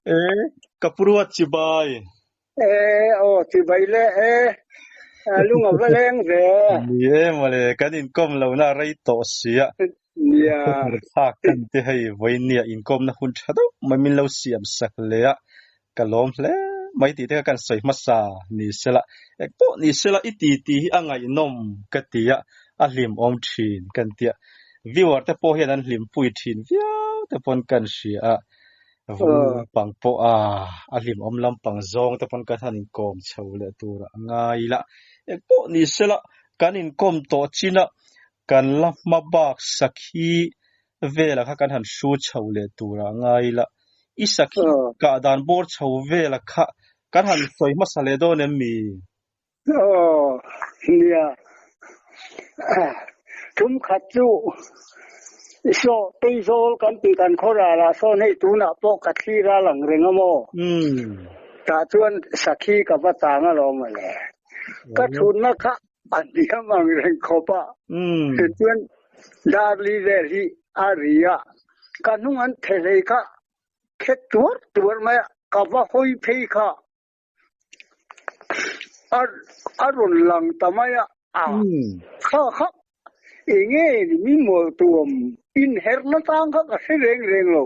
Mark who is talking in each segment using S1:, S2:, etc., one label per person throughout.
S1: E ka pu ruat chibai.
S2: E aw chibai le e lung a va leng ve.
S1: Ni e mawle kan inkawm lohna a rei tawh si a.
S2: Nia.
S1: Thlak kan ti hei vawinia inkawmna hun tha deuh mai min lo siam sak leh a ka lawm hle mai tih te kha kan sawi hmasa ni sela eng pawh ni sela i ti tih hi a ngaihnawm ka ti a a hlimawm thin kan tia viewer te pawh hian an hlimpui thin viau te pawn kan hria a Vawng lampang pawh a a hlimawm lampang zawng te pawn kan han inkawm chho leh tur a ngai ila eng pawh ni sela kan inkawm tawh chin a kan la hma bak sakhi vela kha kan han hru chho leh tur a ngai ila i sakhi kah dan bawr chho vela kha kan han sawi hmasa leh dawn em mi?
S2: Aw, nia. Tum khat chu saw Teizawl kan tih kan khaw ralah sawn hei tunah pawh ka thlir a lang reng a maw? Tah chuan sakhi ka va chang alawm mawle. Ka chhunna kha a hniam ang reng khawp a. Tichuan Darli vel hi a ri a, ka hnung an thelei kha khet tuar tuar mai a, ka va hawi phei kha. A a rawn lang ta mai a, a kha kha eng nge ni min mawlh tuam inherh na tang kha ka hre reng reng lo.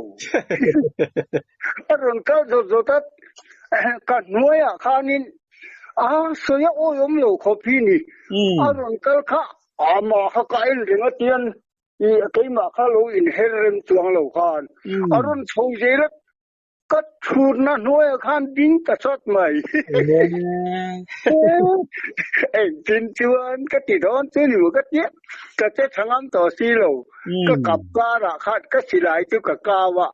S2: A rawn kal zawt zawt a, ka hnuaiah khanin a sawi a awiawm lo khawp hi ni. A rawn kal kha amah kha ka en reng a tian i keimah kha lo inher rem chuang lo khan a rawn chho zel a, Ka thutna hnuaiah khan ding ta chawt mai. Engtin chuan ka ti dawn chu ni maw ka tia, ka che tha ngam tawh si lo. Ka kap karah khan ka silai chu ka kau a,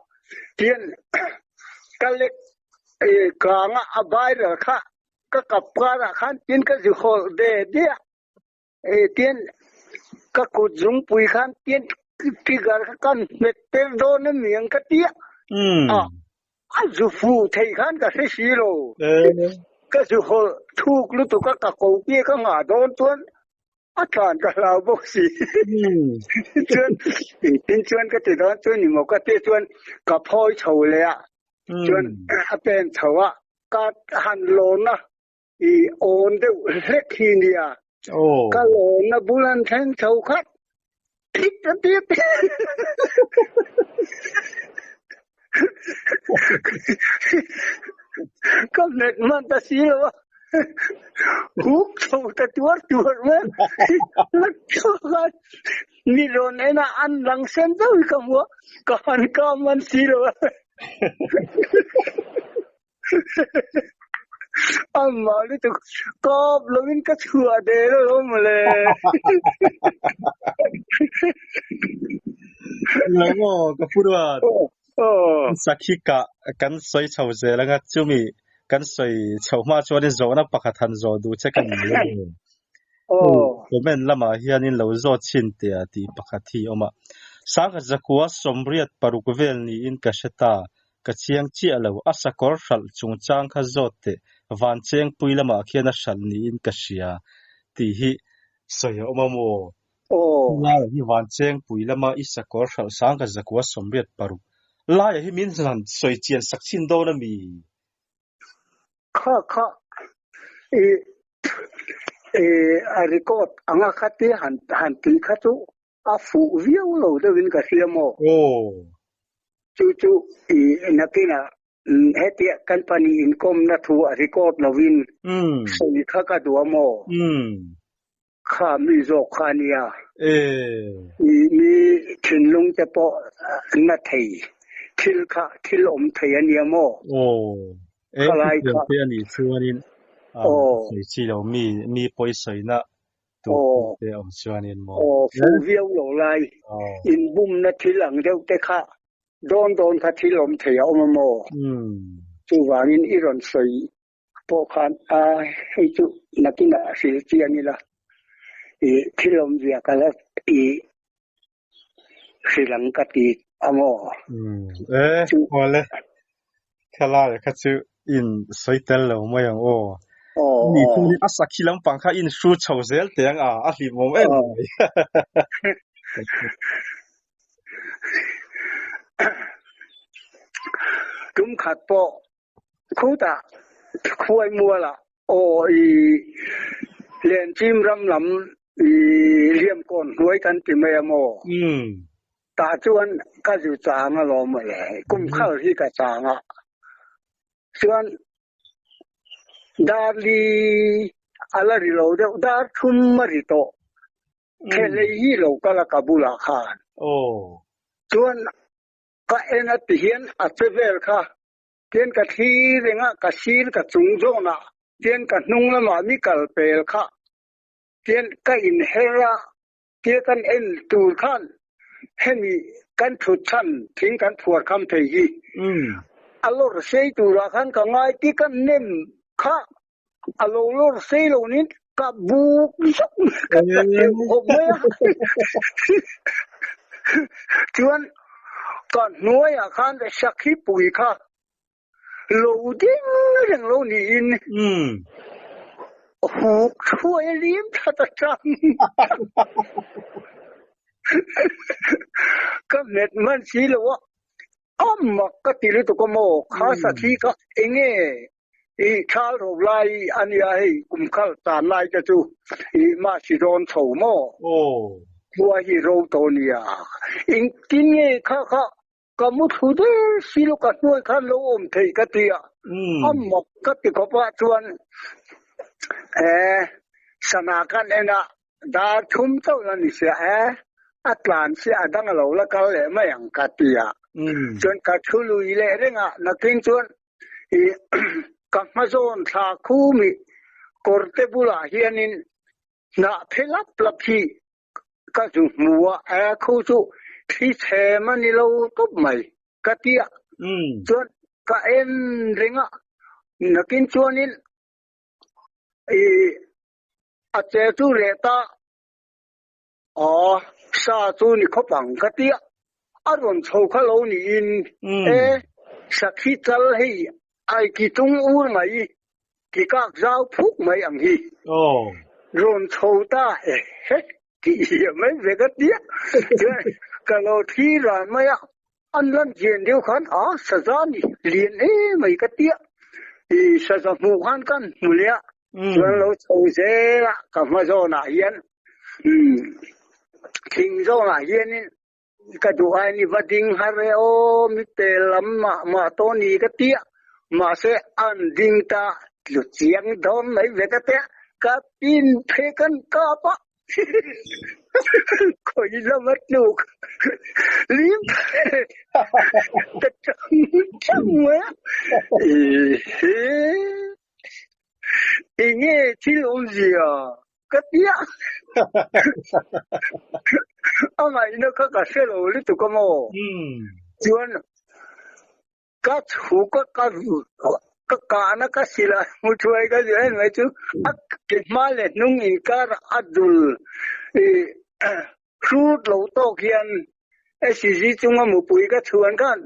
S2: tian ka lek kanga a viral kha ka kap karah khan tin ka zu hawlh ve diah. Tian ka kut zungpui khan tian trigger kha kan hmet tel dawn a niang ka ti a, a zu fu thei khan ka hre si lo. Ka zu hawlh thuk lutuk a, ka ko tia ka nghah dawn chuan a tlan ka hlau bawk si. Chuan engtin chuan ka ti dawn chu ni maw ka ti chuan ka phawi chho leh a, chuan a pen chho a, ka han lawn a. I awn deuh hlek hi nia. Ka lawn a bul an thleng chho khat thit a tit. Ka hmet hman ta si lo a. Huk chho ta tuar tuar mai. Mi rawn en a an lang sen deuh hi ka hmu a, ka han kap hman si lo a. Amah lutuk kap lovin ka chhuah der alawm mawle.
S1: Lo maw ka pu ruat. Sakhi kah kan sawi chho zel anga chumi kan sawi chho hma chuanin zawhna pakhat han zawh duh che ka nei a ni. Comment lamah hianin lo zawt chhin teh a tih pakhat hi a awm a. Sangha zakua 86 vel niin ka hre ta. Ka chiang chiah lo, a sakawr hralh chungchang kha zawt teh, van chengpui lamah khian a hralh niin ka hria tih hi sawi a awm a maw? Laiah hi van chengpui lama i sakawr hralh sang ka zakua 86 laiah hi min han sawi chian sak chhin dawn a mi?
S2: Kha kha i a record anga kha te han tih kha chu A fuh viau lo deuhin ka hria maw? Chu chu i nakinah hetia kan pahnih inkawmna thu a record lovin sawi kha ka duh a maw? Kha mi zawk kha a nia. I mi thinlung te pawh na thei thil kha thil awm thei a nia maw?
S1: Khalai kha. Te a nih chuanin sawi chi lo mi mi pawi sawina Aw. Te awm chuanin maw.
S2: Aw, fuh viau lo lai. Inbumna thil ang deuh te kha dawn dawn kha thil awm thei a awm a maw? Chuvangin i rawn sawi pawh khan a hei chu nakinah a hril chiang ila i thil awmzia ka la i hrilh ang ka ti a maw?
S1: E, awle. Khelai kha chu in sawi tel lo mai ang aw. Ni chu a sakhi lampang kha in hru chho zel teh ang a, a hlimawm em mai.
S2: Tum khat pawh khutah khuai mualah aw i Lenchim ram lam i Liamkawn hnuai kan ti mai a maw? Tah chuan ka zu chang alawm mawle, kum khal hi ka chang a. Chuan dar li a la ri lo deuh, dar thum a ri tawh. Thelei hi lo kal a ka bulah khan. Chuan Ka en a ti hian a che vel kha tian ka thli reng a, ka sir ka chung zawnah tian ka hnung lamah mi kal pel kha tian ka inher a, tia kan en tur khan hemi kan thut chhan thing kan phuar kham thei hi a lawr sei turah khan ka ngai ti ka nem kha a lo lawr sei lo nin ka buk zawk ka ta teuh khawp mai a. Chuan ka hnuaiah khan sakhi pui kha lo ding reng lo niin huk thuai a lim that atang ka hmet hman si lo a, a mak ka ti lutuk a maw kha sakhi kha enge I thal ro lai a nia hei kum khal tan lai te chu i mahsi dawn chho maw? Khua hi ro tawh nia. Engtin nge kha kha ka mu thlu der si lo ka hnuai khan lo awm thei ka ti a, a mak ka ti khawp a chuan e sana kan en a dar thum chauh la ni sia e a tlan si a dang a lo la kal leh mai ang ka ti a, chuan ka thu lui leh reng a nakin chuan I ka hma zawn thla khumi kawrte bulah hianin hnah phe lap lap hi ka zu hmu a, e khu chu thli chhem a ni lo tawp mai ka ti a, chuan ka en reng a, nakin chuanin i a che chu reh ta Aw, sa chu ni khawp ang ka ti a, a rawn chho kha lo niin e, sakhi chal hei ai ki tung ur mai, ki kak zau phuk mai ang hi rawn chho ta e he tih hiah mai ve ka ti a, chuan ka lo thli ran mai a, an lan chian deuh khan a saza ni lian em mai ka ti a, i saza hmuh khan kan hmu leh a, Chuan lo chho zel a, ka hma zawnah hian thing zawnah hianin ka duh ain i va ding har e aw, mi tel lam mah mah tawh ni ka ti a, mahse an ding ta tlu chiang dawn mai ve ka ti a, ka pin phei kan kap a, khawi lama tluk lim phei ta chang chang mai a, ehe. Enge thil awmzia ka ti a, a ngaihna kha ka hre lo lutuk a maw? Chuan ka chhuk a, ka ka kahna ka silai hmu thuai ka zir en mai chu a ke hma leh hnung inkar a dul hrut lo tawk hian SCG chunga mupui ka chhuan khan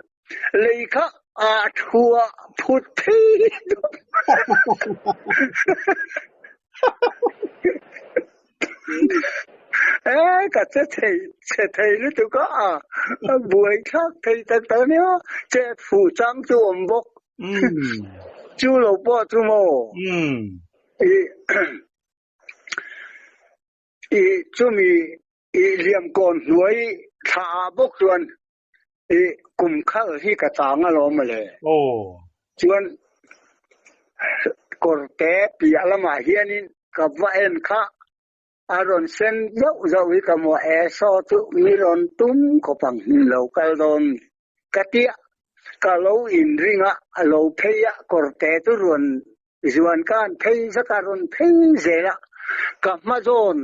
S2: lei kha a thua phut phei dawt. E ka che thei che thei lutuk a, a buai thlak thei tak tak ania, che fuh chang chu awm bawk. Chu lo pawh chu maw? I chumi I Liamkawn hnuai thla ah bawk chuan i kum khal hi ka chang alawm mawle. Chuan kawrte piah lamah hianin ka va en kha a rawn sen zauh zauh hi ka hmu a, e saw chu mi rawn tum khawp ang hmun lo kal dawn ni ka ti a, ka lo inring a, a lo phei a, kawrte chu rawn zuan khan phei zak a rawn phei zel a, ka hma zawn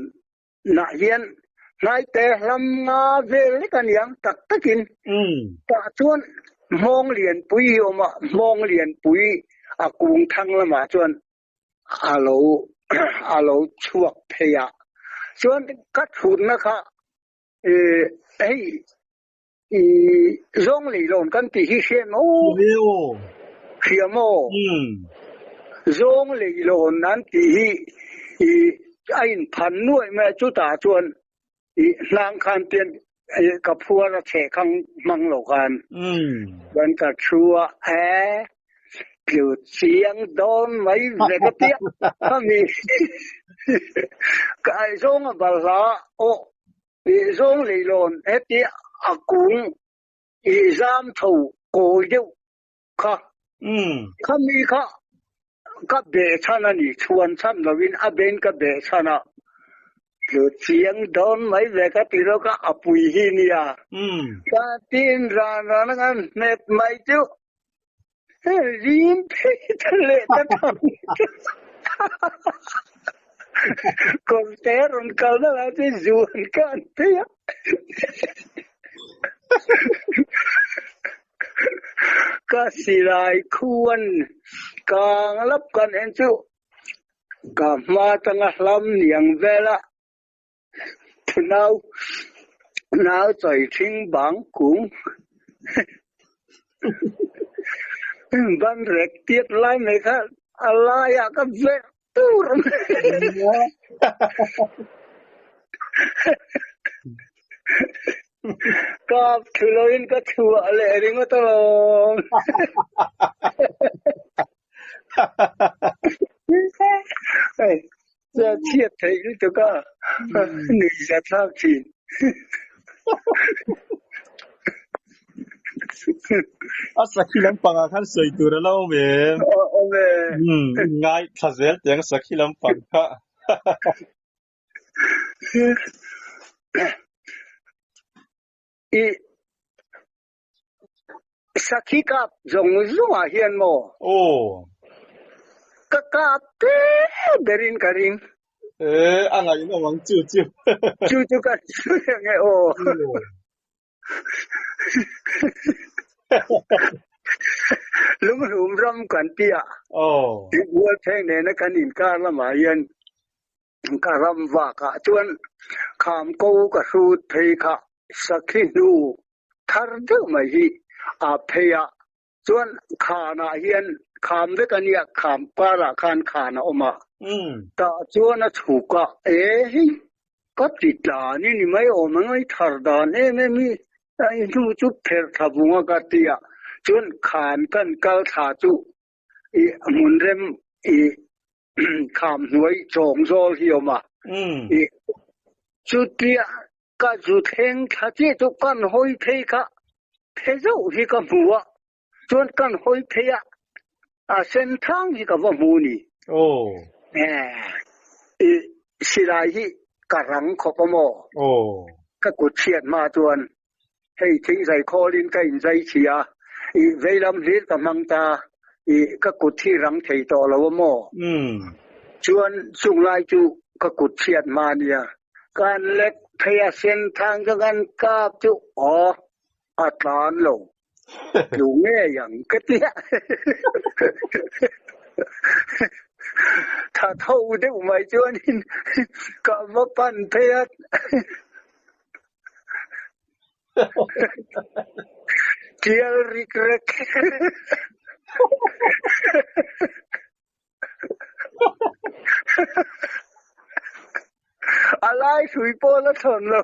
S2: Nah hian hnaite hlam nga vel lek a niang tak takin tah chuan hmawng lianpui hi a awm a, hmawng lianpui a kung thang lamah chuan a lo a lo chhuak phei a, chuan ka thutna kha hei zawng leilawn kan tih hi hria maw? Hria maw? Zawng leilawn an tih hi a inphan nuaih mai a, chutah chuan hnang khan tian Ka phuar a chhe khang hmang lo khan chuan ka thu a, e tlu chiang dawn mai ve ka tia khami ka ai zawng a balhla aw i zawng leilawn heti a kung i zam tho kawi deuh kha khami kha ka beh chhan a ni, chhuan chhan lovin a bein ka beh chhan a, tlu chiang dawn mai ve ka ti rawk a, a pui hi nia ka tin ran ran a kan hmet mai chu rim phei ta leh ta thang kawrte rawn kalna lai chu zuan ka an phei a. Ka silai khuan kang lap kan en chu ka hma tanga hlam niang vela nau nau chawi thing bang kung ban rek tiat lai mai kha a laiah ka verh tur Kap thu loin ka chhuah leh ringawt alawm. Hei, chhiat theih lutuk a, nuihza thlak thin.
S1: A sakhi lampangah khan sawi tur a lo awm em?
S2: Awm e.
S1: Ngai thla zel teh ang sakhi lampang kha.
S2: I sakhi kap zawng zawngah hian maw?
S1: Aw.
S2: Ka kap te berin ka ring.
S1: E, a ngaihnawm ang chu chu.
S2: Chu chu ka sawi ang e aw. Lunghlum ram kan tia.
S1: Aw.
S2: Bual pheng nena kan inkar lamah hian Ka ram vakah chuan kham ko ka hrut phei kha sakhi hnu thar deuh mai hi a phei a, chuan khanah hian kham vek a nia, kham karah khan khan a awm a, tah chuan a chhuk a, e hei ka ti tlan i ni mai awm ang i thar dan em em hi, i hnu chu pherh thla vung a ka ti a, chuan khan kan kal thla chu i hmun rem i kham hnuai chawng zawl hi awm a. I chutia ka zu thleng thla chiah chu kan hawi phei kha phe zauh hi ka hmu a, chuan kan hawi phei a, a sen thang hi ka va hmu ni.
S1: Aw.
S2: I silai hi ka rang khawp a maw?
S1: Aw.
S2: Ka kut chhiat hma chuan Hei thingzai khawlin ka inzai chhia a, i veilam hlir ka hmang ta, i ka kut hi rang thei tawh lo a maw? Chuan chung lai chu ka kut chhiat hma nia. Kan lek phei a sen thang chu kan kap chu aw a tlan lo, tlu ngei ang ka ti a. Tha tho deuh mai chuanin ka va pan phei a. Tial rik rek. A lai hrui pawh la thawn lo.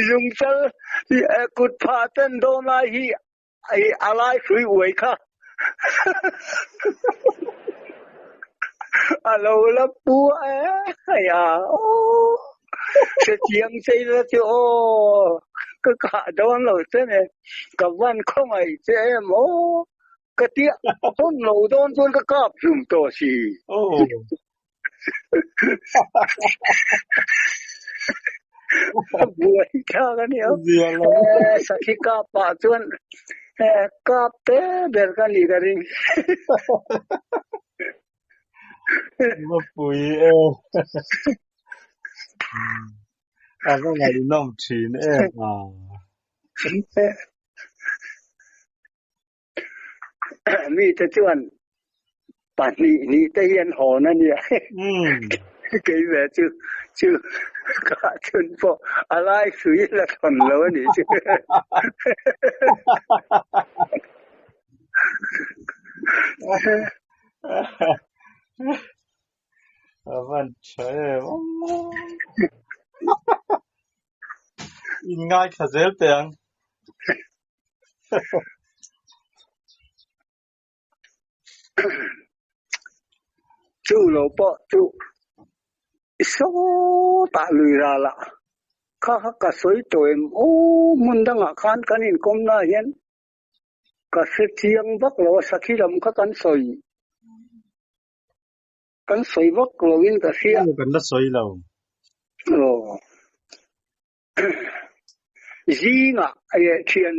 S2: Lungchal kut phah ten dawn lai hi A lai hrui uai kha a lo la pu a a aw hre chiang chei la chu aw ka kah dawn lo che ne ka van khawngaih che em aw ka tia hun lo dawn chuan ka kap hlum tawh si. Buai thlak a nia. Sakhi kap pah chuan kap te ber ka nih ka ring.
S1: Mapui e. A va ngaihnawm thin em a.
S2: Mite chuan pahnih hnih te hi an hawn a nia. Kei ve chu chu kah chhun pawh a lai hrui la thawn lo a nih chu.
S1: A van tha em. In ngaithla zel teh ang.
S2: Chu lo pawh chu sawtah lui ral a, kha kha ka sawi tawh em aw hmun dangah khan kan inkawmna hian ka hre chiang vak lo a, sakhi lam kha kan sawi kan sawi vak lo in ka hria.
S1: Aw kan la sawi lo.
S2: Aw. Zingah thian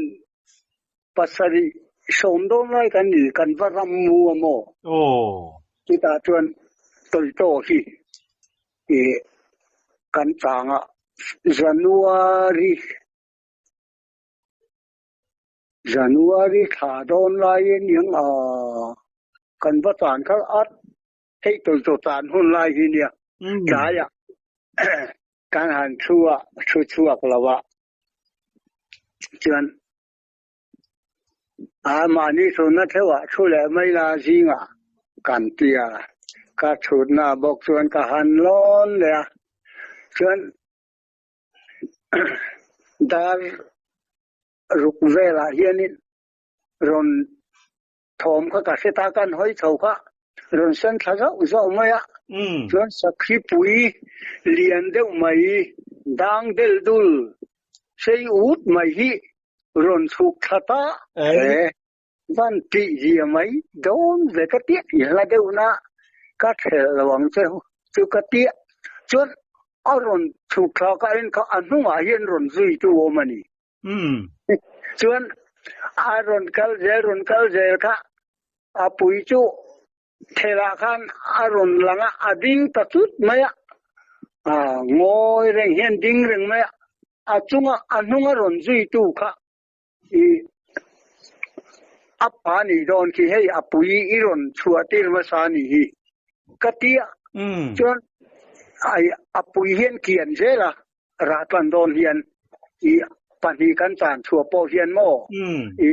S2: pasarih sawm dawn lai kan ni, kan va ram mu a maw?
S1: Aw.
S2: Chutah chuan Tawitaw hi kan chang a, January January thla dawn laiin eng a kan va chan kha a hei Tawitaw chan hun lai hi nia tlaiah Kan han thu a, thu chhuak lo a, chuan a mahni thutna theuhah thu leh mai la zingah kan ti a, ka thutna bawk chuan ka han lawn leh a, chuan dar ruk velah hianin rawn Thawm kha ka hre ta, kan hawi chho kha rawn sen thla zauh zauh mai a, chuan sakhi pui lian deuh mai dang del dul sei ut mai hi rawn chhuk thla ta e, van tih zia mai dawn ve ka tiah i hla deuh na ka thelh lo ang che chu ka tiah chuan a rawn chhuk thla ka en kha a hnungah hian rawn zui tu awm a ni. Chuan a rawn kal zel rawn kal zel kha a pui chu thelah khan a rawn lang a, a ding ta chut mai a, ngawi reng hian ding reng mai a, a chunga a hnunga rawn zuitu kha i a pa nih dawn khi hei a pui i rawn chhuah tir hmasa nih hi ka ti a, chuan a pui hian kian zel a. Rah tlan dawn hian i pahnih kan chan chhuah pawh hian maw i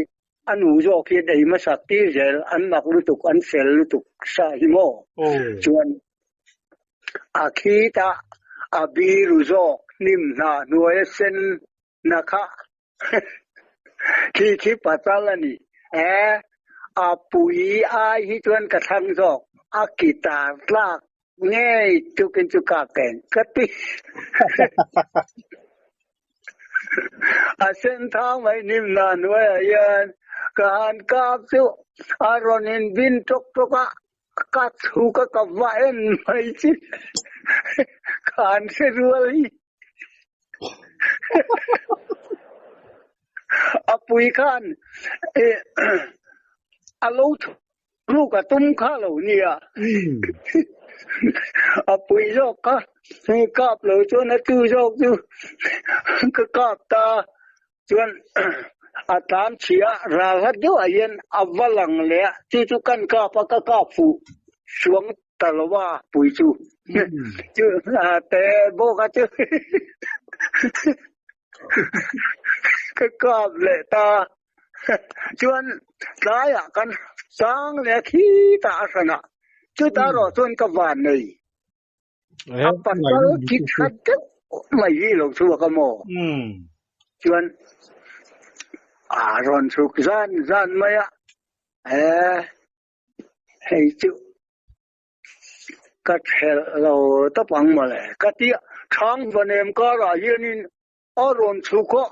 S2: a nu zawk hian ei hmasak tir zel an mak lutuk an fel lutuk sa hi maw chuan a khita a biru zawk hnim hnah hnuai a sen na kha khi khi pasal a ni e a pui ai hi chuan ka thlang zawk a kitar tlak Ngei tukin chu ka keng ka ti. A sen thang mai hnim hna hnuaiah hian ka han kap chu a rawn in bin tawk tawk a, ka chhuk a ka va en mai chi ka han hre rual hi. A pui khan a lo Ruk a tum kha lo nia. A pui zawk kha kap lo chuan a tu zawk chu ka kap ta chuan a tlan chhia ral hlat deuh ah hian a va lang leh a chu chu kan kap a ka kap fuh chuang ta lo a pui chu chu te bawk a chu ka kap leh ta. Chuan tlaiah kan sang leh khi ta a hran a, chuta rawh chuan ka van nei. A pasal ki that deuh mai hi lo chhuak a maw? Chuan a rawn chhuk zan zan mai a, e hei chu ka thelh lo tawp ang mawle ka ti a, Thang Vanem karah hianin A rawn chhuk a,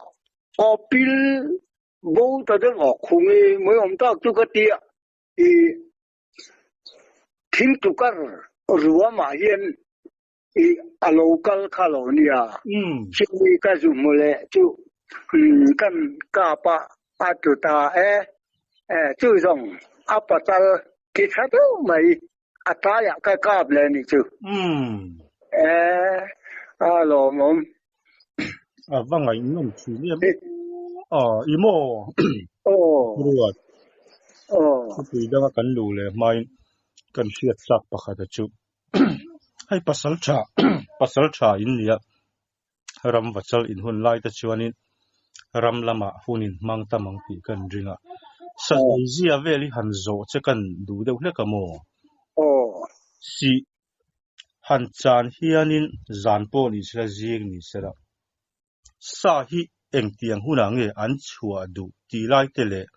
S2: a pil bo ta deuh a, khung i mai awm tak chu ka ti a, i thing tukar ruamah hian i a lo kal kha lo nia, chumi ka zu hmu leh chu kan kap a, a tlu ta e, chu zawng a patal ki tha deuh mai a tlaiah ka kap leh a nih chu. E, a lawmawm.
S1: A va ngaihnawm thin em. A, i maw?
S2: Aw.
S1: Ruat.
S2: Aw.
S1: Khawpui danga kan luh leh hmain kan hriat chak pakhat a chu. Hei pasal tha, pasal tha in nia. Ram vachal in hun lai te chuanin ram lamah hun in hmang tam ang tih kan ring a. Sazei zia vel hi han zawh che kan duh deuh hlek a maw?
S2: Aw.
S1: Sih. Han chan hianin zan pawh ni sela zing ni sela sa hi engtiang hunah nge an chhuah duh tih lai te leh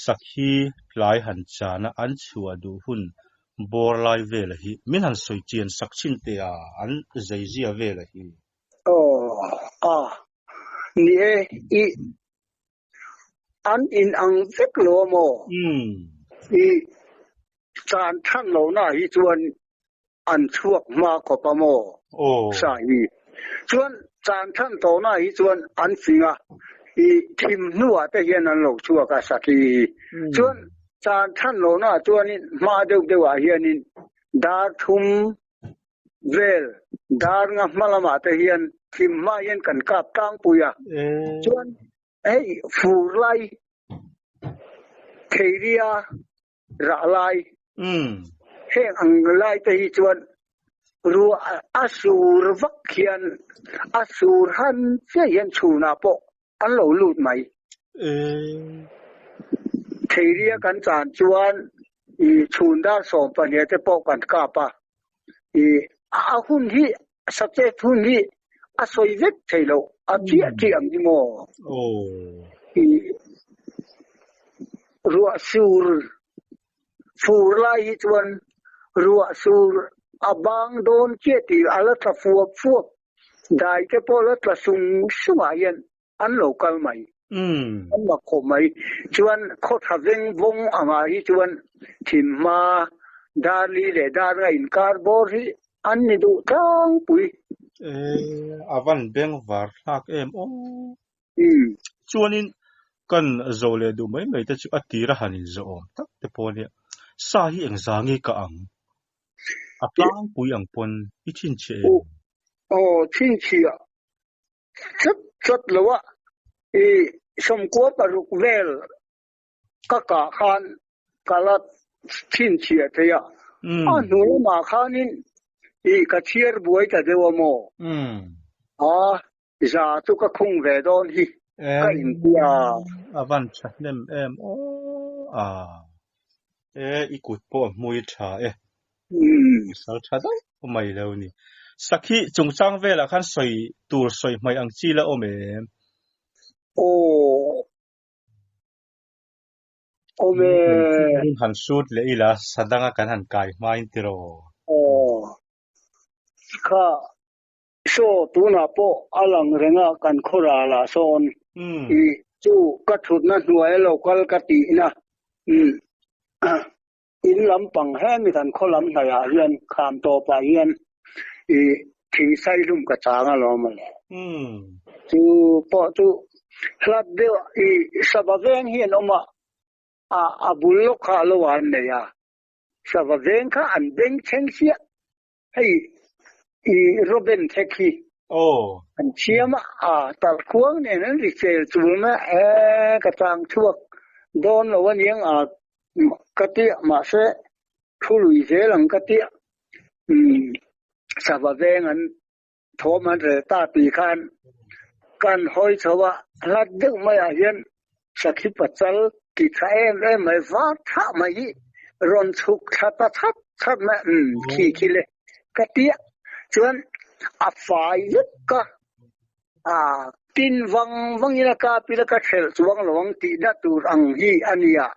S1: sakhi tlai han chana an chhuah duh hun bawr lai vela hi min han sawi chian sak chin teh a, an zeizia vela hi.
S2: Aw a, ni e, i an in ang vek lo a maw? I chan than lohna hi chuan an chhuak hma khawp a maw? Sa hi chuan chan than tawhna hi chuan an fing a, i thim hnuah te hian an lo chhuak a sakhi hi. Chuan chan than lohna chuanin hma deuh deuhah hianin dar thum vel dar nga hma lamah te hian thim hma hian kan kap tlangpui a, chuan hei fur lai theiria rah lai heng ang lai te hi chuan ruah a sur vak hian a sur han chiah hian chhunah pawh an lo lut mai. Theiria kan chan chuan i chhun dar 12 te pawh kan kap a, i a hun hi subject hun hi a sawi vek thei lo, a chiah chiah ang hi maw? I ruah sur fur lai hi chuan ruah sur a bang dawn chiah tih a la tla fuap fuap Dai te pawh la tla sung sungah hian an lo kal mai. An mak khawp mai. Chuan khaw tha veng vawng angah hi chuan thim hma dar li leh dar nga inkar bawr hi an ni duh tlangpui.
S1: E, a van beng var thlak em aw. Chuanin kan zawh leh duh mai mai te chu a tir a han inzawh awm tak te pawh ania. Sa hi engzangi ka ang? A tlangpui ang pawn i chhinchhiah em?
S2: Aw, chhinchhiah chat chat lo a, i 96 vel ka kah khan ka la chhinchhiah thei a, a hnu lamah khanin i ka chhiar buai ta deuh a maw? A, za chu ka khung ve dawn hi ka intia.
S1: A van tha hnem em aw a. E, i kut pawh a hmui tha e. Pasal tha deuh mai lo ni. Sakhi chungchang velah khan sawi tur sawi hmaih ang chi la awm em?
S2: Aw. Awm e.
S1: Han shoot leh ila sadanga kan han kai hmain tiraw?
S2: Aw. Kha Saw tunah pawh a lang reng a kan khaw ralah sawn i chu ka thutna hnuai a lo kal ka tihna in lampang hemi kan khaw lam hnaiah hian kham tawpah hian i thing saihlum ka chang alawm a le. Chu pawh chu hlat deuh i sava veng hi an awm a, a bul lawk kha a lo an nei a, sava veng kha an beng thleng chiah. Hei i Robin thek hi an thiam a, a talhkhuang nen an ri chel chul mai a, e ka chang chhuak dawn lo aniang a ka ti a, mahse thu lui zel ang ka ti a, umm sava veng an thawm an reh ta tih khan kan hawi chho a, hlat deuh maiah hian sakhi pachal ti tha em em mai var thah mai hi rawn chhuk thla ta chhat chhat mai umm khi khi le ka ti a, chuan a fai vek ka a tin vang vangin a kap ila ka thelh chuang lo ang tih na tur ang hi a ni a,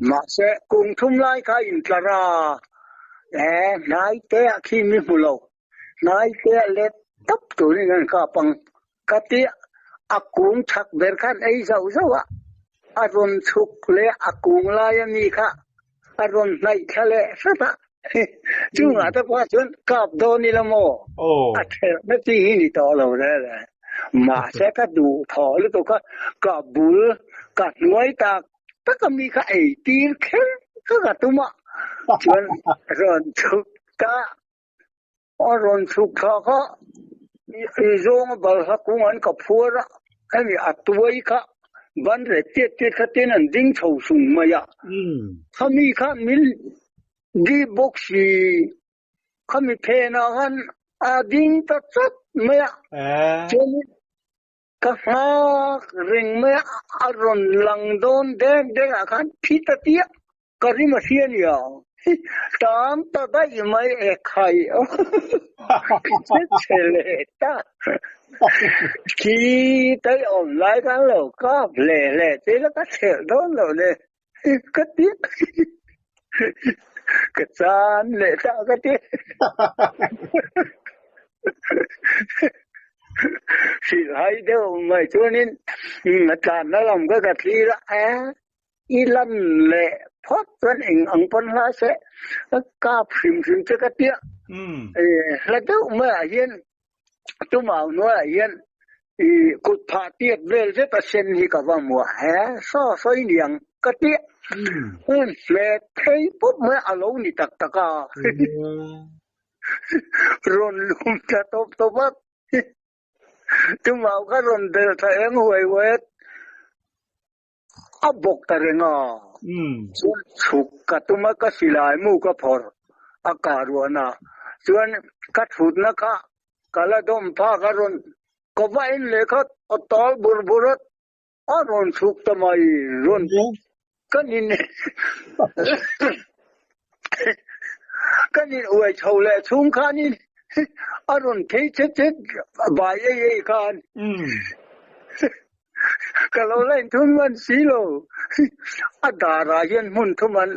S2: mahse kum thum lai kha intlar a, e hnai te ah khi mi hmu lo. Hnai te a let tawp turin an kap ang ka ti a, a kung chak ber khan ei zauh zauh a, a rawn chhuk leh a kung lai a mi kha a rawn hnaih thla leh hrat a, chungah te pawh chuan kap dawn ila maw a therhna chi hi ni tawh lo rel e, mahse ka duh thaw lutuk a, ka bul ka hnuai tak tak a mi kha ei tir kher kha ka tum a, chuan rawn chhuk ta. A rawn chhuk thlak a, i zawng a balhla kung an ka phuar a, hemi a tuai kha ban reh tiat tiat kha ten an ding chho sung mai a. Khami kha min dip bawk si, khami phenah khan a ding ta chat mai a, chuanin ka nghak reng mai a, a rawn lang dawn dek dek ah khan phit a tia, ka rim a hria nia. Tam ta daih mai e khai aw che che leh ta khi tai awm lai khan lo kap hle hle che la ka thelh dawn lo ne ka ti ka chan leh ta ka ti hrilh hai deuh mai chuanin a tlanna lam kha ka thlir a I lan leh phawt chuan eng ang pawn hla se ka kap hrim hrim che ka tia. Hla deuh maiah hian tumau hnuaiah hian i kut phah tiat vel zet a sen hi ka va hmu a, he saw sawi niang ka tia. Hmet phei pawp mai a lo ni tak tak a. Rawn lum ta tawp tawp a. Tumau kha rawn belh thla eng huai huai a. A bawk ta reng a, chuan chhuk ka tum a, ka silai mu ka phawrh a kah ruahna chuan ka thutna kha ka la dawm phak a rawn ka va en leh kha a tal bur bur a, a rawn chhuk ta mai rawn kan in kan in uai chho leh chhung khanin a rawn phei chet chet bai ei ei khan. Ka lo la inthun man si lo. A darah hian hmun thum an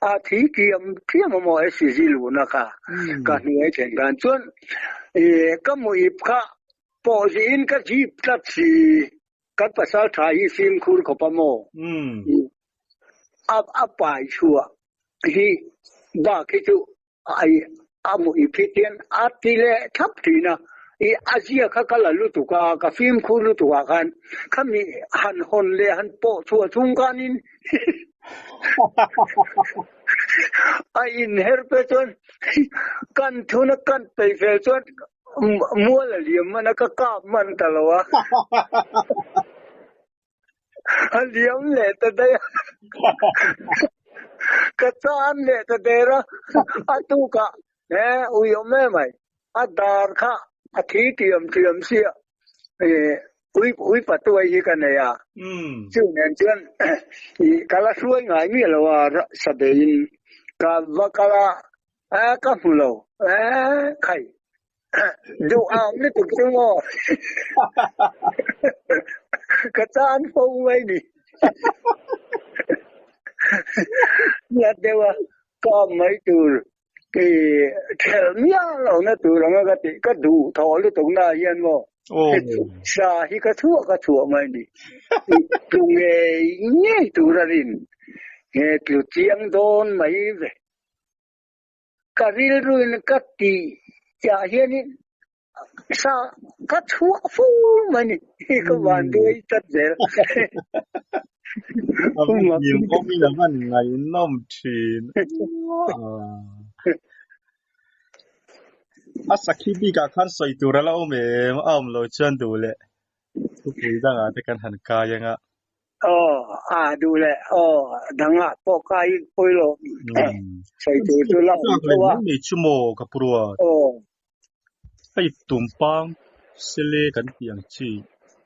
S2: a thi kiam kiam a maw SCG luhna kha ka hnuai then khan chuan ka muip kha pawh zihin ka zip tlat si. Kan pasal tha hi fimkhur khawp a maw? A pai chhuah hi bak hi chu Ai a mu i phit hian a ti leh thlap thin a, i a zia kha ka la lutuk a, ka fimkhur lutuk ah khan khami han hawn leh han pawh chhuah chung khanin a inher pe chuan kan thun a kan peih fel chuan mual a liam man a, ka kap man ta lo a. A liam leh ta daih a, ka chan leh ta der a, a tukah he ui awm em mai, a dar kha a thi tiam tiam sia, ui ui patuai hi ka nei a, chu nen chuan ka la hruai ngai miah lo a, sabeiin ka va kal a, ka hmu lo, khai. Duh ang lutuk chu maw? Ka chan fo mai ni. Ngat deuh a, ka awm mai tur i thelh miah lo na tur anga ka tih ka duh thawh lutuk na hian maw sa hi ka chhuah ka chhuah mai ni. Tlu ngei ngei tur a rin he tlu chiang dawn mai ve. Ka rilruin ka ti ah hianin sa ka chhuah fo mai ni hi ka van duai tlat zel.
S1: A va hlim awmin a van ngaihnawm thin. A sakhi bikah khan sawi tur a la awm em? A awm lo chuan duh leh thupui dangah te kan han kai anga.
S2: Aw, a duh leh aw, dangah pawh kai pawi lo sawi tur chu la awm tho a.
S1: Mai chu maw ka pu ruat.
S2: Aw.
S1: Hei tumpang sele kan tih ang chi,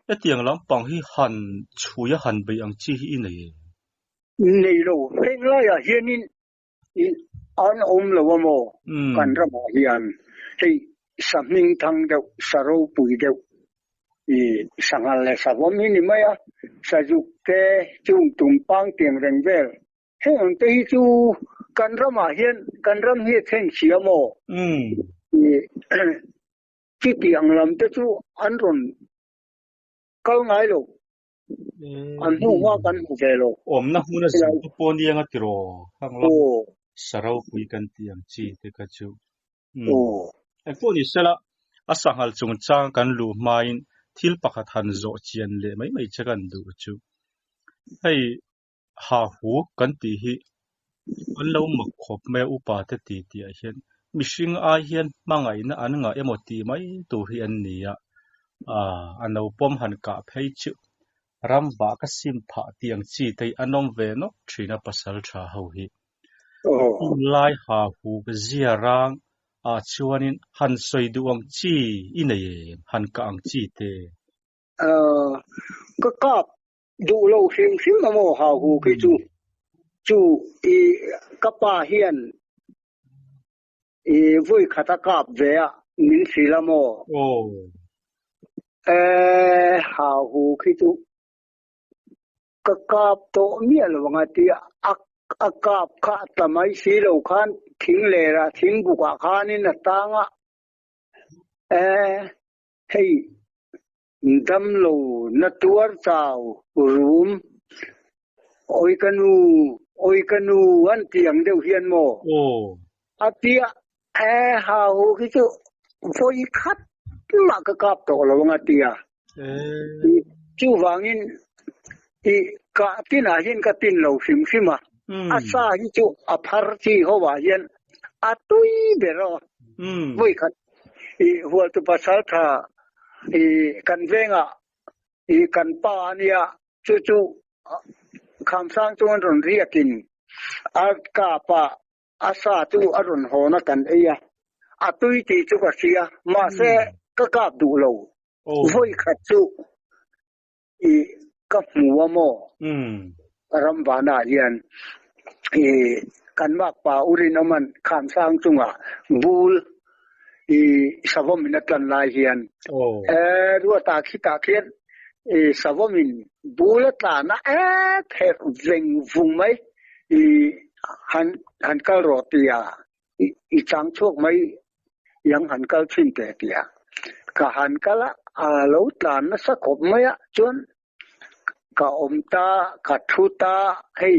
S1: hetiang lampang hi han chhui a han beih ang chi hi i nei em?
S2: Nei lo, heng laiah hianin an awm lo a maw kan ramah hian hei sa hming thang deuh sa ropui deuh i sanghal leh savawm hi ni mai a sazuk te chung tumpang tiang reng vel heng ang te hi chu kan ramah hian kan ram hi a thleng si a maw i chutiang lam te chu an rawn kal ngai lo. An hnu hma kan hmu ve lo.
S1: Awmna hmun a zin te pawh nia nga tiraw hang lam sa ropui kan tih ang chi te kha chu. Eng pawh ni sela a sanghal chungchang kan luh hmain thil pakhat han zawh chian leh mai mai che kan duh chu. Hei ha hu kan tih hi an lo mak khawp mai a upa te ti tih ah hian mihring ai hian hmangaihna an ngah emaw tih mai tur hi an ni a, ah a no pawm han kah phei chu ram vah ka sim phah tih ang chi te hi an awm ve nawk thin a pasal tha ho hi. Tunlai ha hu zia rang ah chuanin han sawi duh ang chi i nei em han kah ang chi te?
S2: Ka kap Duh lo hrim hrim a maw hau hu khi chu. Chu i ka pa hian i vawi khat a kap ve a min hrilh a maw?
S1: Aw.
S2: E hau hu khi chu ka kap tawh miah lo ang a ti a, a kap kha a tla mai si lo khan thing lerah thing bukah khanin a tang a, e hei Damlo na tuar chau rum. Awi ka nu, awi ka nu an ti ang deuh hian maw?
S1: Aw.
S2: A tia, e ha hu khi chu vawi khat mah ka kap tawh lo ang a tia. Chuvangin i kah tinah hian ka tin lo hrim hrim a, a sa hi chu a phar chi ho ah hian a tui ber aw. Vawi khat I hualtu pasal tha i kan vengah i kan pa a nia, chu chu Khamsang chu an rawn riakin a kap a, a sa chu a rawn hawn a kan ei a, a tui tih chu ka hria, mahse ka kap duh lo, vawi khat chu i ka hmu a maw? Ram vanah hian i kan makpa Urinawman Khamsang chungah bul i savawm in a tlan lai hian e ruatah khitah khian i savawm in bul a tlan a e pherh veng vung mai i han han kal rawh tia i chang chhuak mai yang han kal thin teh tia ka han kal a, a lo tlan nasa khawp mai a, chuan ka awm ta, ka thu ta, hei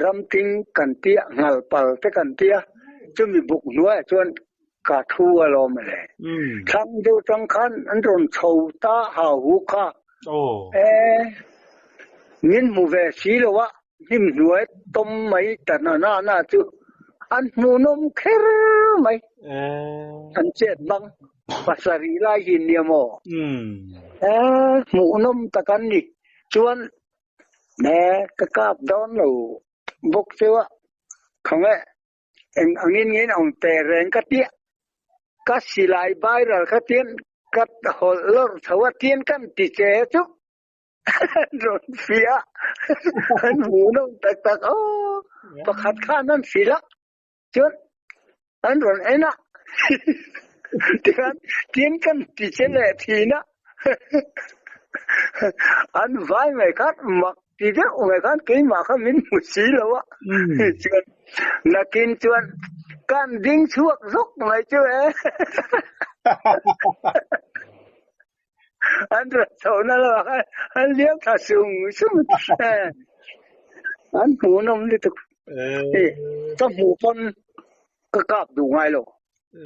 S2: ramting kan tia, nghal pal te kan tia, chumi buk hnuaiah chuan ka thu alawm le. Thlang deuh tang khan an rawn chho ta hau hu kha, e min hmu ve si lo a, Hnim hnuai tawm mai ta na na na chu an hmuhnawm kher mai. An chet bang pasarih lai hi nia maw? Hmuhnawm tak an ni. Chuan ka kap dawn lo bawk cheu a, khawnge Eng angin nge in awm te reng ka tia, ka silai viral kha tian ka hawlh lawr chho a tian kan ti che chu an rawn fiah a, an hmuh nawm tak tak aw, pakhat khan an hrilh a, chuan an rawn en a, tihian tian kan ti che leh thin a, an vai mai khan mak Ti deuh mai khan keimah kha min hmu si lo a, chuan nakin chuan kan ding chhuak zawk mai chu e. An rawn chhohna lamah khan an liam thla sung sung an hmuhnawm lutuk. Ka hmuh pawn ka kap duh ngai lo,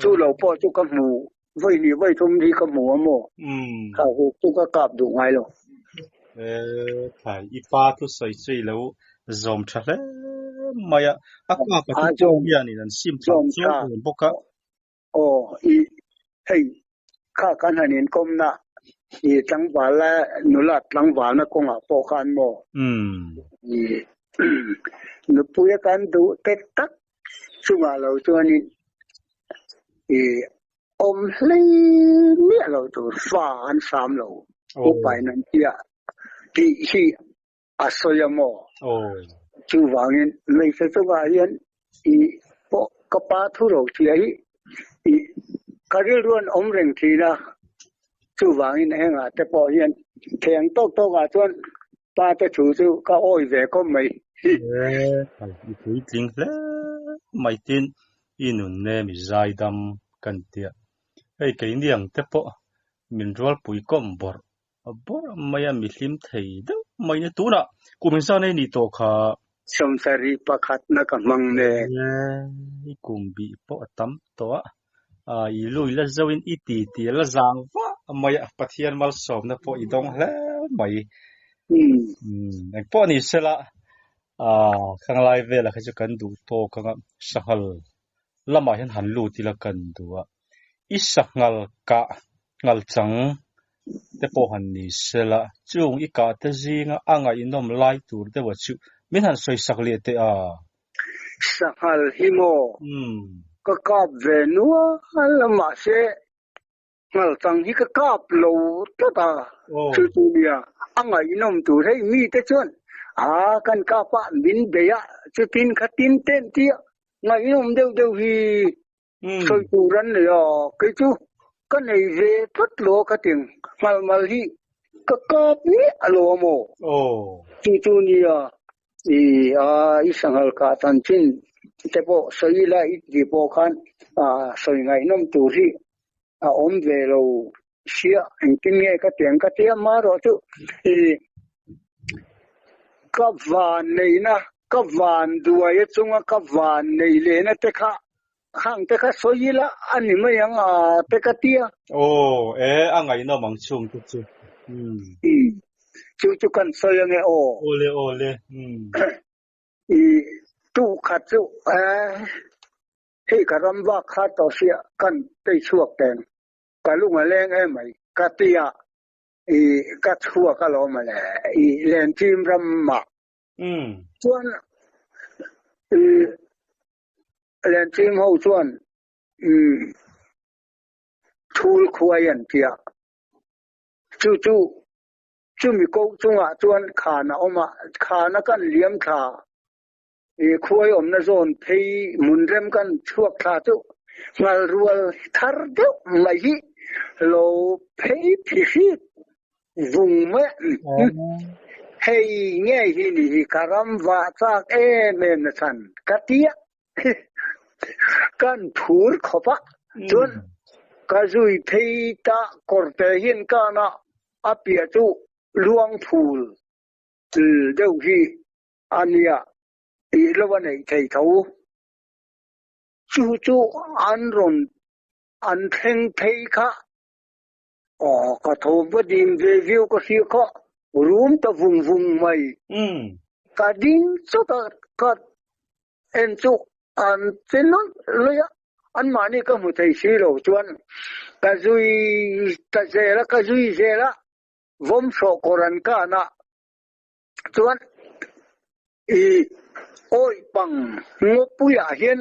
S2: chu lo pawh chu ka hmu Vawi hnih vawi thum hi ka hmu a maw? Kha hu chu ka kap duh ngai lo.
S1: Eh, thlai i pa thu sawi chu i lo zawm tha hle mai a. A kap a thu hianin an sim thla chuan dawn bawk a.
S2: Aw, i hei kha kan han inkawmna i tlangval la nula tlangvalna kawngah pawh khan maw? I nupuia kan duh tek tak Chungah lo chuanin i awm hlei miah lo tur fa an sam lo upain an tia tih hi a sawi a maw? Chuvangin hmeichhe chungah hian i pawh ka pa thu ro chhia hi i ka rilru an awm reng thin a, chuvangin hengah te pawh hian theng tawk tawkah chuan Pa te thu chu ka awi ve khawp mai.
S1: I puitling hle mai tin i nun nem i zaidam kan tia. Hei keini ang te pawh min rualpui kawm bawrh bawrh mai a mi hlim thei deuh mai nia tunah kum engzan ei nih tawh kha.
S2: 71 na ka hmang mek.
S1: I kum bih pawh a tam tawh a, i lui la zoin i ti ti la zang vah mai a, Pathian malsawmna pawh i dawng hle mai. Engpawh ni sela, khanglai velah kha chu kan duh tawk ang a, sanghal lamah hian han lut ila kan duh a, i sanghal kah nghal chang te pawh han ni sela, chung i kah te zinga a ngaihnawm lai tur deuh a chu min han sawisak leh teh a.
S2: Sanghal hi maw? Ka kap ve nual a mahse nghal chang hi ka kap lo tlat a, chu chu nia a ngaihnawm tur hei mite chuan a kan kap a min bei a Chutin khatin ten tia ngaihnawm deuh deuh hi sawi tur an nei a, kei chu ka nei ve tlat lo a ka ti ang. Nghalmal hi ka kap miah lo a maw? Chu chu nia i a i sanghal kah chanchin te pawh sawi ila i ti pawh khan sawi ngaihnawm tur hi a awm ve lo sia engtin nge ka ti ang ka tia marawh chu i ka van neihna ka van duai a chunga ka van neih lehna te kha khang te kha sawi ila a ni mai ang a te ka tia.
S1: Aw e a ngaihnawm ang chhung te chu.
S2: Umm chu chu kan sawi ange aw.
S1: Awle awle umm.
S2: I tu khat chu e hei ka ram vak kha tawh sia kan tei chhuak teng. Ka lung a leng em mai. Ka tia i ka chhuak alawm le i lenchim ramah chuan i lenchim ho chuan thul khuai an tia chu chu chumi ko chungah chuan khan a awm a khana kan liam thla I khuai awmna zawn phei hmun rem kan chhuak thla chu ngal rual thar deuh mai hi lo phei phihrit vung mai a. Hei ngei hi ni hi ka ram vah chak em em na chhan ka ti a. Kan phur khawp a, chuan ka zui phei ta kawrte hian kan a, a piah chu luang phul deuh hi A nia, tih lo a neih thei tho. Chu chu an rawn an thleng phei kha. Aw, ka tho va dim ve viau ka hria kha, rum ta vung vung mai. Ka ding chawt a, ka en chu an che lawih lawih a, anmahni ka hmu thei si lo chuan ka zui ta zel a, ka zui zel a, vawmhrawh kawr an kan a. Chuan i awih pang ngawpuiah hian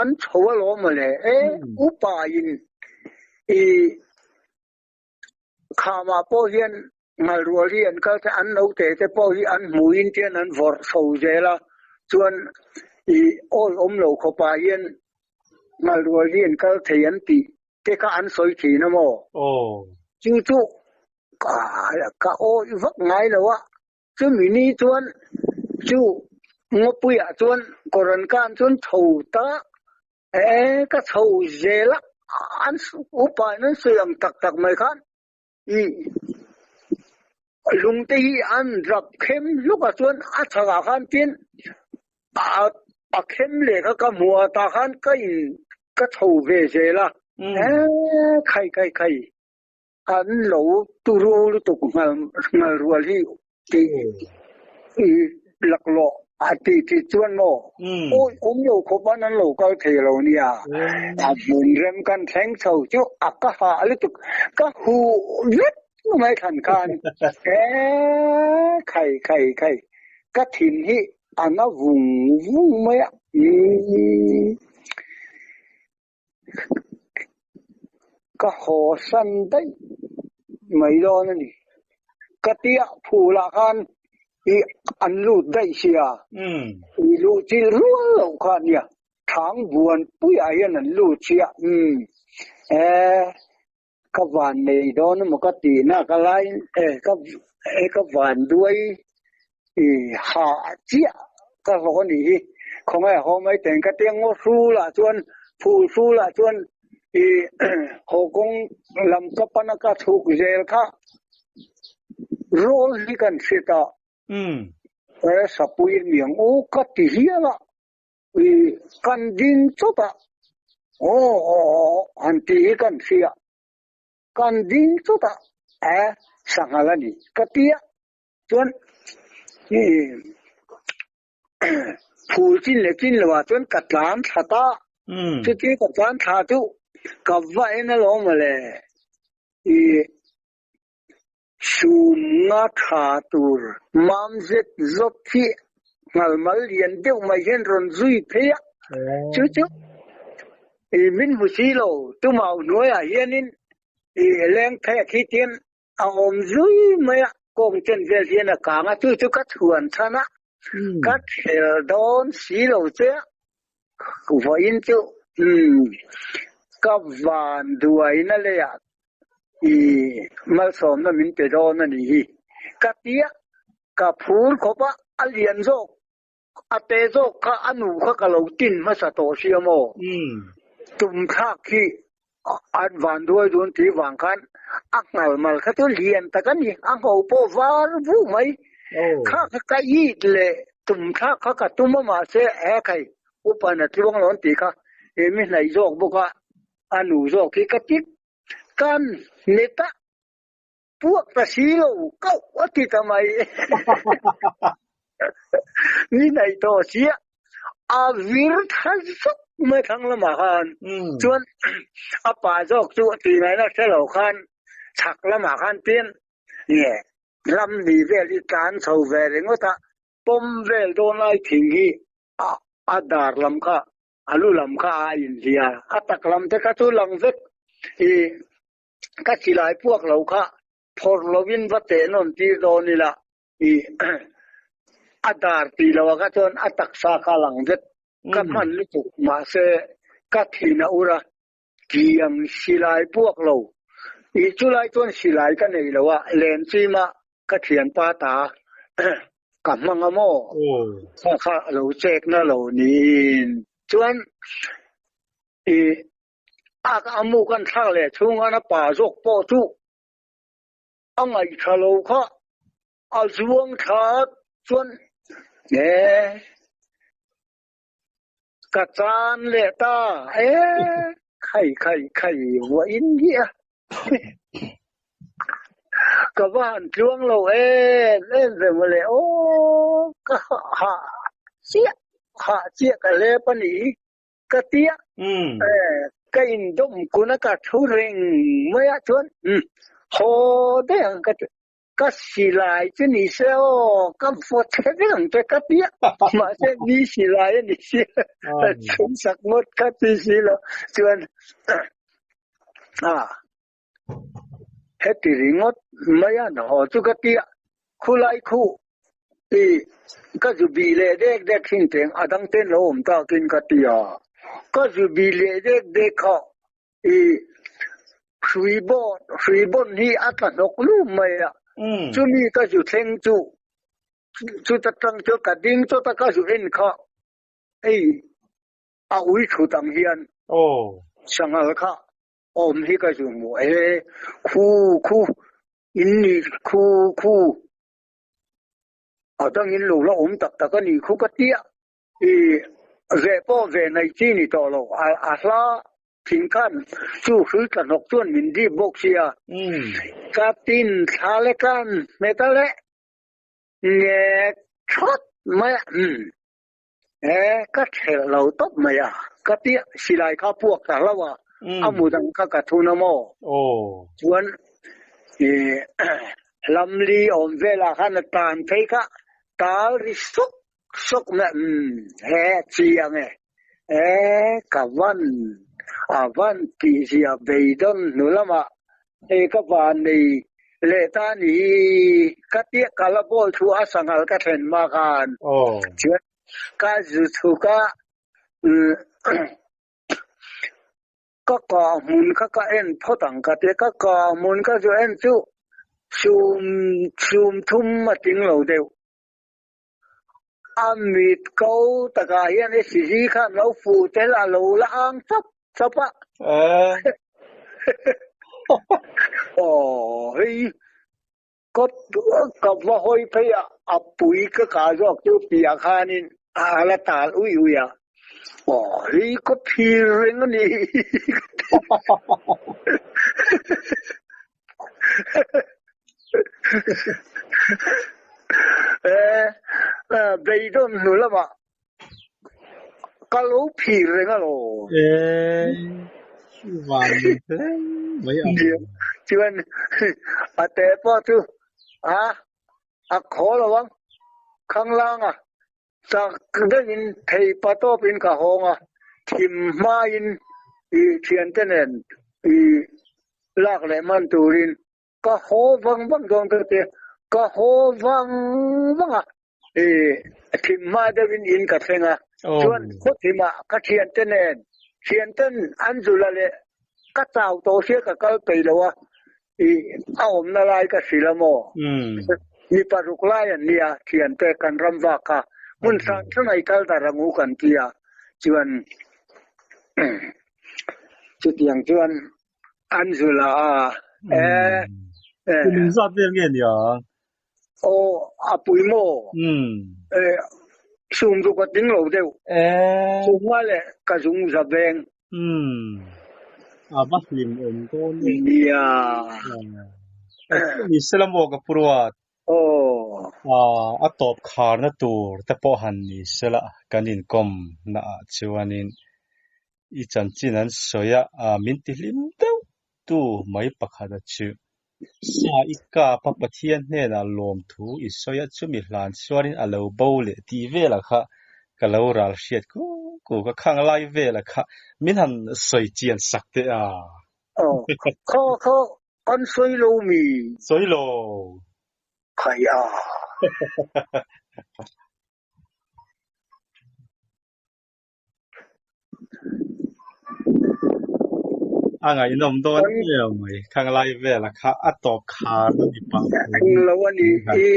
S2: an chho alawm mawle e, upa in i khamah pawh hian ngalrual hi an kal te an naute te pawh hi an hmuin tian an vawrh chho zel a, chuan i awi awm lo khawpah hian ngalrual hi an kal thei an tih te kha an sawi thin a maw? Chu chu ka ka awih vak ngai lo a, chumi ni chuan chu ngawpuiah chuan kawran kan chuan chho ta e ka chho zel a, an upa in an sawi ang tak tak mai khan i lung te hi an rap khem hluk a chuan a chhakah khan tin a khem leh kha ka hmu a tah khan ka in ka chho ve zel a e khai khai khai an lo turu lutuk nghal nghal rual hi tih i laklawh a tih tih chuan maw awi awm lo khawp an an lo kal thei lo nia a hmun rem kan thleng chho chu a ka hah lutuk ka huh vek mai thlan khan e khai khai khai ka thin hi a na vung vung mai a Ka haw san daih mai dawn a ni. Ka tia phulah khan i an lut daih sia, i luh chilh rual loh kha a nia. Thang buan puiah hian an lut sia, umm e ka van nei dawn emaw ka tih na ka laiin e ka e ka van duai i hah chiah ka hlawk a nih hi khawngaih a haw mai teng ka tia ngaw hrulah chuan phul hrulah chuan i haw kawng lam ka pana ka chhuk zel kha rawl hi kan hre ta e sapui miang u ka ti hial a i kan ding chawt a aw aw han tih hi kan hria kan ding chawt a e sanghal a ni ka tia Chuan i phul chin leh chin lo ah chuan ka tlan thla ta. Chuti ka tlan thla chu ka va en alawm mawle. I sum nga tha tur mam zet zawt hi nghalmal lian deuh mai hian rawn zui phei a. Chu chu i min hmu si lo tumau hnuaiah hianin i leng phek hi tian A awm zui mai a, kawng chen vel hian a kang a, chu chu ka chhuan chhan a. Ka khel dawn si lo che a, vawiin chu umm ka van duaina leiah i malsawmna min pe dawn a nih hi ka ti a, ka phur khawp a, a lian zawk A te zawk kha a nu kha ka lo tin hmasa tawh sia maw? Tum thlak hi an van duai dun tih vang khan a nghal mal kha chu lian tak a ni, a ngho pawh var vu mai. Kha kha ka it leh tum thlak kha ka tum a mahse he khai upa na tluang lo an tih kha he mi hnaih zawk bawk a, a nu zawk hi ka tik kan net a. Puak ta si lo koh a ti ta mai. Ni nei tawh sia a vir tha zuk mai thlang lamah khan chuan a pa zawk chu tih ngaihna hre lo khan chhak lamah khan pian nge ram ni vel hi tlan chho ve ringawt a, pawm vel dawn lai thing hi a dar lam kha a lu lam kha a inhlia a tak lam te kha chu lang vek i Ka silai puak lo kha phawrh lovin va teh nawn tir dawn ila i a dar tih loh ah kha chuan a taksa kha a lang vek. Ka hman lutuk mahse ka thin a ur a, tiang silai puak lo i chulai chuan silai ka nei lo a, lenchima ka thianpa ta ka hmang a maw kha kha lo chek na lo niin chuan i A a mu kan thlak leh chhunga na pa zawk pawh chu a ngaihthla lo kha a zuang thla chuan e ka chan leh ta e khai khai khai vuah in hi a ka va han tluang lo em em ve mawle aw ka hah chiah hah chiah ka hlep a ni. Ka ti a, ka indawm kun a ka thu reng mai a chuan haw daih ang ka ti, ka silai chu ni se aw ka vaw che vek ang che ka ti a, mahse mi silai a ni si a, chhungsak ngawt ka ti si lo chuan a heti ringawt mai a haw chu ka ti a, khulai khu I ka zu bih leh dek dek thin teng a dang ten lo awm takin ka ti a, ka zu bih leh dek dek kha i hrui bawn hrui bawn hi a tla hnawk lum mai a, chumi ka zu thleng chu chuta tang chu ka ding chawt a ka zu en kha hei a ui thut ang hian sanghal kha awm hi ka zu hmu e khu khu in ni khu khu. A dangin lo la awm tak tak a nih khu ka tia. I ve pawh ve nei chi ni tawh lo. A hla thing khan chu hrui tla hnawk chuan min dip bawk sia. Ka tin thla le kan hmet a le ngek thawt mai a. E ka thelh lo tawp mai a. Ka tia silai kha puak ta hlauh a. A mu dang kha ka thun a maw? Chuan i Lamli awm velah khan a tan phei kha tal ri sawk sawk mai umm he chiang e e ka van a van tih zia beidawn hnu lamah hei ka van nei leh ta ni ka tia ka la bawl thu a sanghal ka thlen hma khan chuan ka zu chhuk a umm Ka kah hmun kha ka en phawt ang ka ti a, ka kah hmun kha chu en chu sum sum thum a tling lo deuh. A mit ko takah hian i sizi khan lo fuh tel a lo la ang chap chap a. Aw hei ka ka va hawi phei a, a pui ka kah zawk chu piah khanin a la tal ui ui a. Aw hei ka phir reng a ni. E beidawn hnu lamah ka lo phir reng alawm.
S1: E van ni hle mai ang.
S2: Chuan a te pawh chu a a khaw lo ang khanglang a. Chak deuhin thei pa tawpin ka hawng a, thim hmain i thiante nen i lak leh man turin ka haw vang vang dawn ka ti a, ka haw vang vang a, i Thim hma deuhin in ka thleng a, chuan khawthimah ka thiante nen, thianten an zula leh ka chau tawh sia ka kal peih lo a, i a awmna lai ka hrilh a maw? Mi paruk lai an nia, thiante kan ram vak kha hmun hrang hrang i kal dar ang u kan ti a, chuan chutiang chuan an zula a, e.
S1: Kum engzat vel nge nia?
S2: Aw, a pui maw? E, sum chu ka ting lo deuh.
S1: E.
S2: Sum nga leh ka zung za veng.
S1: A va hlim awm dawn e.
S2: Nia.
S1: Ni sela maw ka pu ruat?
S2: Aw.
S1: A tawp kharna tur te pawh han ni sela kan inkawm naah chuanin i chanchin an sawi a, min ti hlim deuh tu mai pakhat a chu. Sa i kap a Pathian hnenah lawmthu i sawi a chumi hlan chuanin a lo bo leh tih velah kha ka lo ral hriat kuk kuk a, khang lai velah kha min han sawi chian sak teh a.
S2: Aw, kha kha kan sawi lo mi?
S1: Sawi lo.
S2: Khai a.
S1: A ngaihnawm dawn em mai. Khang lai vela kha a tawp khar a ni pah.
S2: Eng lo a ni. I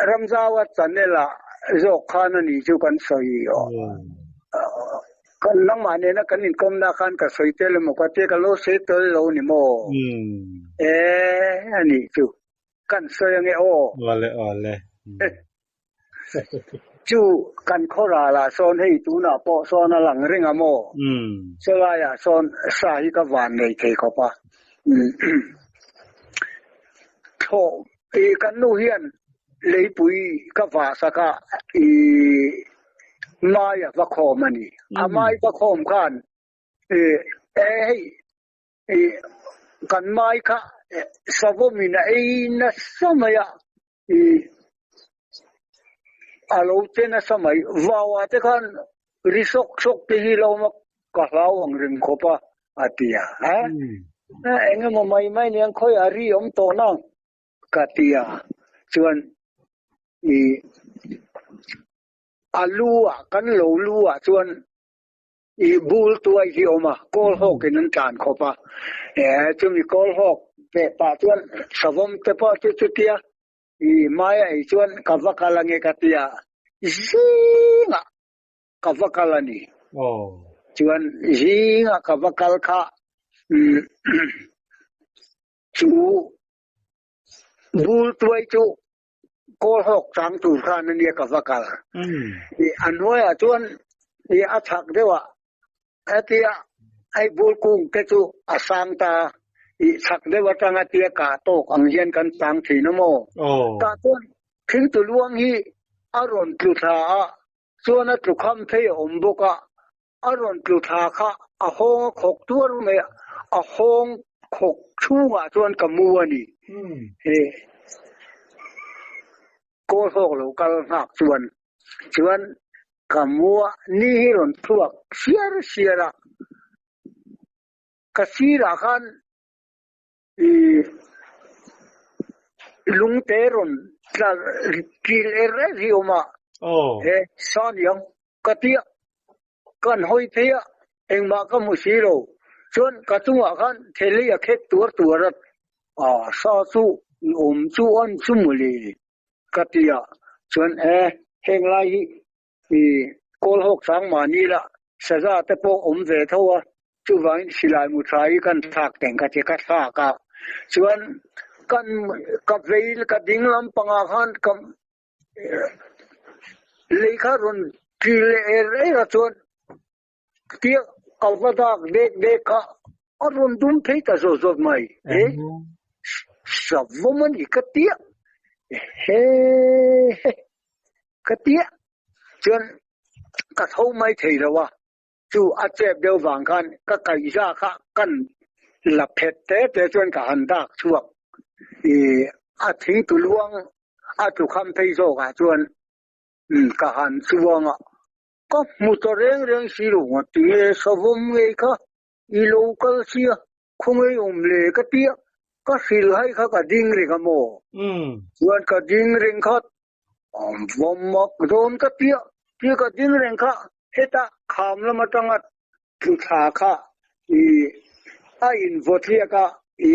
S2: Ramzaua channel ah zawk khan a ni chu kan sawi aw. Kan nangmah nena kan inkawmna khan ka sawi tel emaw ka tia ka lo sawi tel lo ni maw? E a nih chu. Kan sawi ange aw.
S1: Awle awle.
S2: Chu kan khaw ralah sawn hei tunah pawh sawn a lang reng a maw? Chulaiah sawn sa hi ka van nei thei khawp a. Thlawh i kan nu hian leipui ka vah sak a i mai a va khawm a ni. A mai va khawm khan i e hei i kan mai kha savawmin a ei nasa mai a. I a lo che nasa mai. Vauah te khan ri sawk sawk te hi lo awm a, ka hlau ang reng khawp a, a ti a. Ha? Eng emaw mai mai nia khawiah ri awm tawh nang? Ka ti a. Chuan i a lu ah, kan lo lu ah chuan i bul tuai hi awm a, kawl hawk in an tlan khawp a, e chumi kawl hawk peh pah chuan savawm te pawh chu chutia i mai a ei chuan ka va kal ange ka tia zingah ka va kal a ni. Chuan zingah ka va kal kha chu bul tuai chu Kawl hawk chang tur khan a nia ka va kal. I a hnuaiah chuan i a chhak deuhah hetia hei bul kung te chu a sang ta a, i chhak deuh atanga tia kah tawk ang hian kan chang thin a maw? Tah chuan thingtu luang hi a rawn tlu thla a, chuan a tlu kham phei a awm bawk a, A rawn tlu thla kha a hawng a khawk tuar mai a, a hawng khawk chhungah chuan ka mu a ni. He kawl hawk lo kal nghak chuan chuan ka mu a, ni hi rawn chhuak siar siar a, ka sirah khan i lungte rawn tla kil er er hi a awm a, he saniang Ka ti a, kan hawi phei a, engmah ka hmu si lo. Chuan ka chungah khan thelei a khek tuar tuar a, a sa chu i awm chu an chu mawle ka ti a, chuan e heng lai hi i Kawlhawk sang mahni la saza te pawh awm ve tho a, chuvangin silai mu tha hi kan thlak teng ka ti ka thlak a, chuan kan ka vei ka ding lampangah khan ka Lei kha rawn ṭi leh er er a chuan tia ka va dak dek dek kha a rawn dum phei ta zawt zawt mai. He savawm a ni ka tia he he ka tia chuan ka tho mai thei lo a, chu a chep deuh vang khan ka kaihza kha kan la phet te te chuan ka han dak chhuak i a thingtu luang a tlu kham phei zawkah chuan ka han chuang a, ka hmu ta reng reng si lo a, tinge savawm ngei kha i lo kal sia, khawngaih awm le ka tia, ka hrilh hai kha ka ding reng a maw? Chuan ka ding reng kha. Vawm mak dawn ka piah piah ka ding reng kha heta kham lam atanga tlu thla kha i a in vaw tliak a i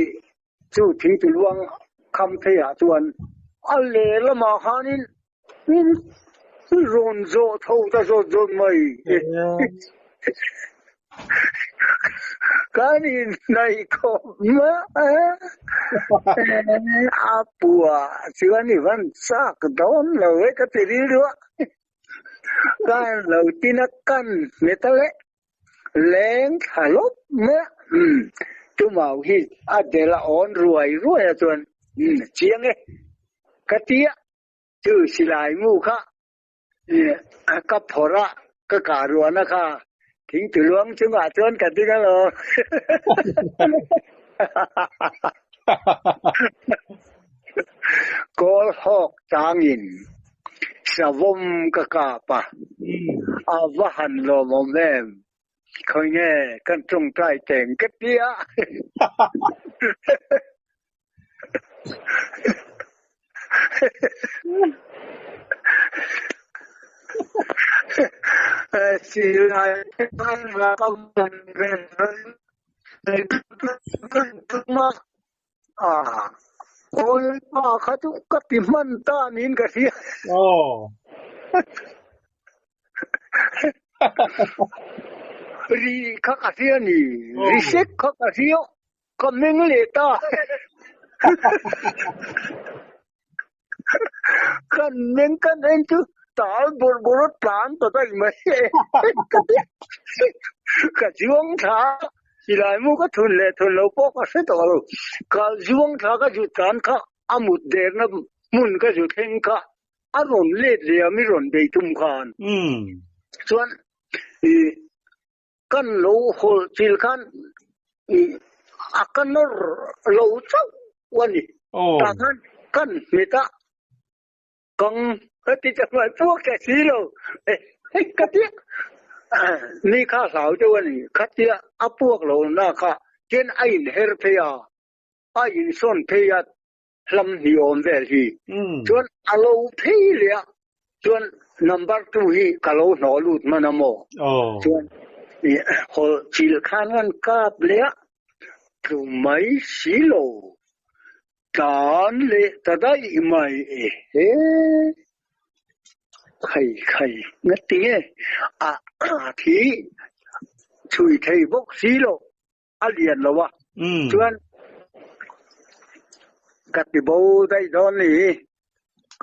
S2: chu thing tu luang kham phei ah chuan a lehlamah khanin rawn zawh tho ta zawt zawt mai. Kan inhnaih khawp mah a pua chuan i van chak dawn lo e ka ti rilru a, kan lo tin a kan hmet a leh leng thla lawp mai a, tumau hi a del a awn ruai ruai a chuan chiang e ka ti a, chu silai mu kha Ka phawrh a, ka kah ruahna kha thingthu luang chungah chuan ka ding alawm. Kawl hawk changin savawm ka kap a, a va han lawmawm em? Khawi nge kan tawngtai teng ka ti a. Kha chu ka ti hman ta niin ka hria. Ri kha ka hria ni, ri sek kha ka hria. Ka meng leh ta. Kan meng kan en chu tal bawrh bawrh a tlan ta daih mai ka ti. Ka zuang thla a, silai mu ka thun leh thun lo pawh ka hre tawh lo. Ka zuang thla ka zut tlan kha a mut derna hmun ka zu thleng kha a rawn let leh a mi rawn bei tum khan. Chuan ih Kan lo hawlh thil khan a ka nawr lo chauh a ni. Tah khan kan hmet a, kang ka ti ta mai puak ta si lo. Ka ti mi kha hlau deuh a ni. Khatia a puak lo na kha tin a inher phei a, a insawn phei a. hlam hnih awm vel hi chuan a lo phei leh a chuan number two hi ka lo hnawh lut hman a maw chuan hawlh chil khan kan kap leh a tlu mai si lo tlan leh ta daih mai e he khai khai nga ti nge a thi chhui thei bawk si lo. a lian lo a, chuan ka ti bo daih dawn ni,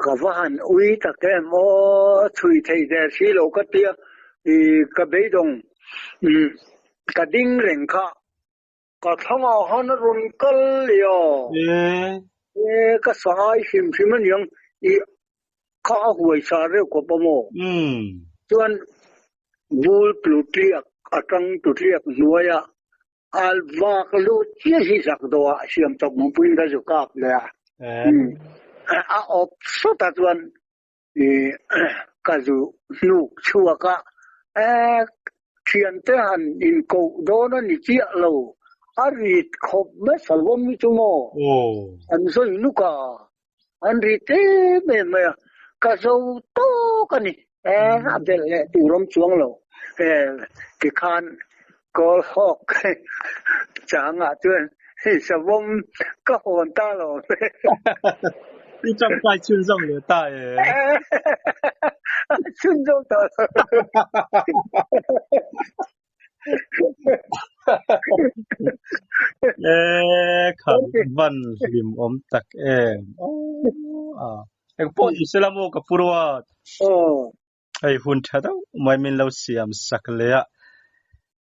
S2: ka va han ui tak em aw, chhui thei der si lo ka tia, ka beidawng ka ding reng kha, ka thlangah han a rawn kal leh a, ka saai hrim hrim aniang, kha a huai sa reuh khawp a maw, chuan Bul tlu tliak atang tu tliak hnuaia al vak lut chiah hi zak dawh ah siam tawp mumpuiin ka zu kap leh a. A awp sawt ah chuan ka zu hnuk chhuak a, thiante han inkoh dawn a ni chiah lo, a rit khawp mai salvawm hi chu maw an sawi nuk a. An ri tlem em mai a, ka zo tawk a ni. E, a belh leh tur awm chuang lo. E, tikhan kawl hawk changah chuan savawm ka hawn ta lo.
S1: I tangkai chhunzawm leh ta e.
S2: Chhunzawm ta lo.
S1: E khan van hlim awm tak em eng pawh ni sela maw ka pu ruat hei hun tha deuh mai min lo siam sak leh a.